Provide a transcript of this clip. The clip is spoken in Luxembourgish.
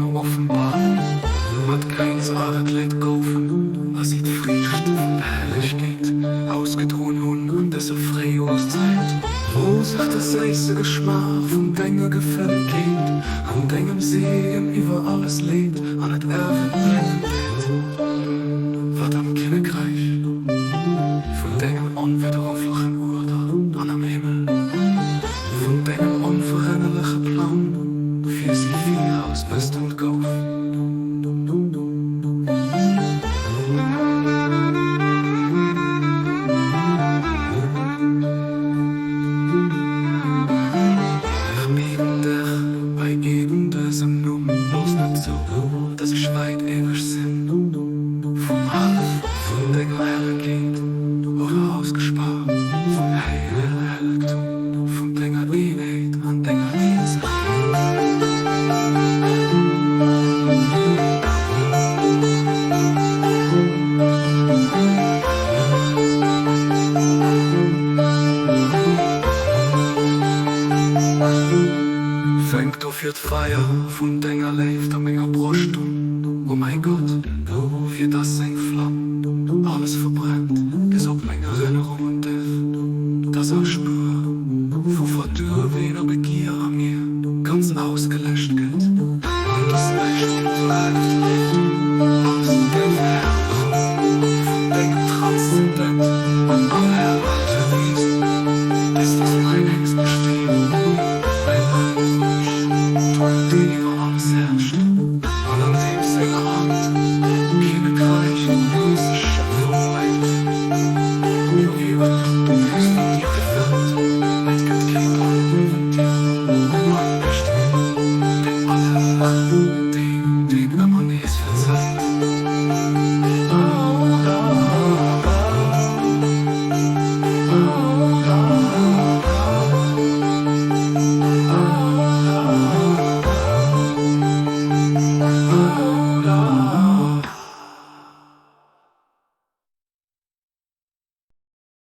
Numm offenbar. Mat Gréngs awer d'Léit goufen a si d'Friicht vun der Hellegkeet ausgedroen hunn an dëser Fréijoerszäit, wou sech de séisse Geschmaach vun denger Gefällegkeet an dengem Seegen iwwer alles leet an et Erwen bleiwen wäert, wat am Kinnekräich vun dengem onwidderruflechen Uerder an am Himmel vun dengem onverännerleche Plang fir si viraus bestëmmt gouf. Ech bieden dech bei eben dësem Numm, looss net zou, dass ech wäit ewech sinn.